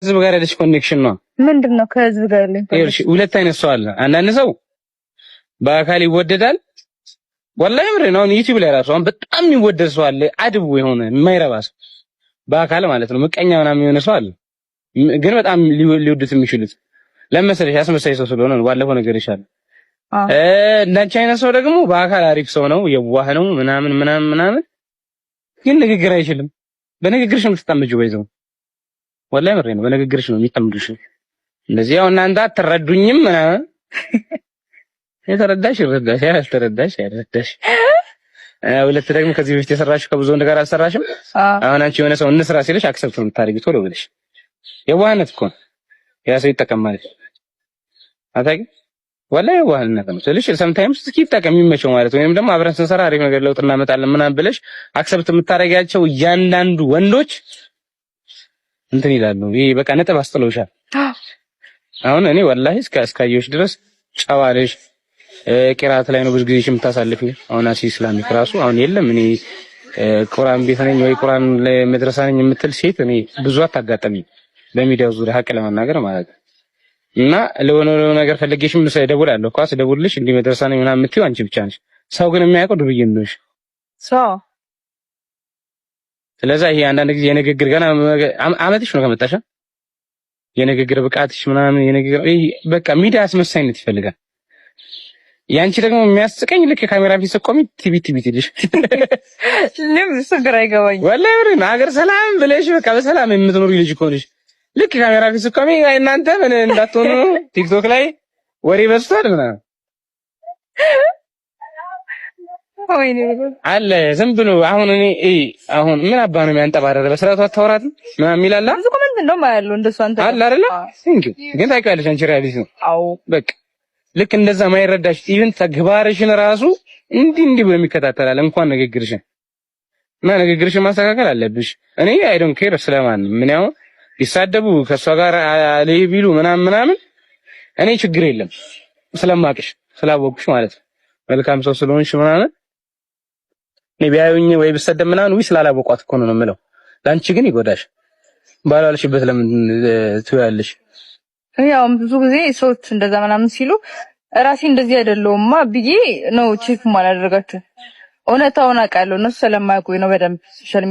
ከህዝብ ጋር ያለሽ connection ነው። ምንድን ነው ከህዝብ ጋር ያለኝ? ይኸውልሽ ሁለት አይነት ሰው አለ። አንዳንድ ሰው በአካል ይወደዳል። ወላሂ ምሬ ነው። አሁን ዩቲዩብ ላይ ራሱ አሁን በጣም የሚወደድ ሰው አለ። አድቡ የሆነ የማይረባ ሰው በአካል ማለት ነው። ምቀኛ ምናምን የሆነ ሰው አለ። ግን በጣም ሊወዱት የሚችሉት ለመሰለሽ አስመሳይ ሰው ስለሆነ ነው። ባለፈው ነገር ይሻላል። እንዳንቺ አይነት ሰው ደግሞ በአካል አሪፍ ሰው ነው፣ የዋህ ነው ምናምን ምናምን ምናምን፣ ግን ንግግር አይችልም። በንግግርሽ ነው የምትጣመጂው። ባይዘው ወላሂ ምሬ ነው። በንግግርሽ ነው የሚጠምዱሽ። እንደዚህ ያው እናንተ አትረዱኝም ምናምን። የተረዳሽ ይረዳሽ፣ ያልተረዳሽ ያልረዳሽ። ሁለት ደግሞ ከዚህ በፊት የሰራሽው ከብዙ ወንድ ጋር አልሰራሽም። አሁን አንቺ የሆነ ሰው እንስራ ሲልሽ accept ነው የምታደርጊው ቶሎ ብለሽ። የዋህነት እኮ ነው። ያ ሰው ይጠቀማል። አታውቂም? ወላሂ የዋህነት ነው ስልሽ sometimes እስኪ ይጠቀም የሚመቸው ማለት ወይም ደግሞ አብረን ስንሰራ አሪፍ ነገር ለውጥ እናመጣለን ምናምን ብለሽ accept የምታደርጊያቸው እያንዳንዱ ወንዶች እንትን ይላሉ። ይሄ በቃ ነጥብ አስጥለውሻል። አሁን እኔ ወላሂ እስካየሁሽ ድረስ ጨዋ ነሽ። ቂራት ላይ ነው ብዙ ጊዜ የምታሳልፊው። አሁን አሲ Islamic ራሱ አሁን የለም። እኔ ቁርአን ቤት ነኝ ወይ ቁርአን መድረሳ ነኝ የምትል ሴት እኔ ብዙ አታጋጠሚኝ በሚዲያው ዙሪያ ሀቅ ለመናገር ማለት ነው። እና ለሆነ ለሆነ ነገር ፈልጌሽም እደውላለሁ እኮ፣ ስደውልልሽ እንዲህ መድረሳ ነኝ ምናምን የምትይው አንቺ ብቻ ነሽ። ሰው ግን የሚያውቀው ዱርዬ እንደሆንሽ። ስለዛ ይሄ አንዳንድ ጊዜ የንግግር ገና አመትሽ ነው ከመጣሽ የንግግር ብቃትሽ ምናምን የንግግር ይሄ በቃ ሚዲያ አስመሳይነት ይፈልጋል። ያንቺ ደግሞ የሚያስቀኝ ልክ ካሜራ ፊት ስትቆሚ ቲቪ ቲቪ ትልሽ። እኔም እሱ ግራ አይገባኝ። ወላሂ ብሬ ነው። ሀገር ሰላም ብለሽ በቃ በሰላም የምትኖሪ ልጅ እኮ ነሽ። ልክ ካሜራ ፊት ስትቆሚ እናንተ ምን እንዳትሆኑ ቲክቶክ ላይ ወሬ በዝቷል ምናምን። ወይኔ። አለ ዝም ብሎ አሁን እኔ አሁን ምን አባ ነው የሚያንጠባረረ በስርዓቱ አታወራትም ምናምን የሚል አለ። ብዙ comment እንደውም አያለሁ እንደሱ አንተ አለ አይደለ? Thank you። ግን ታውቂዋለሽ አንቺ reality ነው። አዎ። በቃ ልክ እንደዛ ማይረዳሽ even ተግባርሽን ራሱ እንዲህ እንዲህ ብሎ የሚከታተላል እንኳን ንግግርሽን። እና ንግግርሽን ማስተካከል አለብሽ። እኔ I don't care ስለማን ምን ያው ቢሳደቡ ከእሷ ጋር አለይ ቢሉ ምናምን ምናምን እኔ ችግር የለም፣ ስለማቅሽ ስላወቅሽ ማለት ነው። መልካም ሰው ስለሆንሽ ምናምን እኔ ቢያዩኝ ወይ ብሰደብ ምናምን ውይ ስላላወቋት እኮ ነው የምለው። ለአንቺ ግን ይጎዳሽ። ባላልሽበት ለምን ትያለሽ? ያው ብዙ ጊዜ ሰዎች እንደዛ ምናምን ሲሉ ራሴ እንደዚህ አይደለሁማ ብዬ ነው check ማላደርጋቸው። እውነታውን አውቃለሁ። እነሱ ስለማያውቁኝ ነው በደንብ social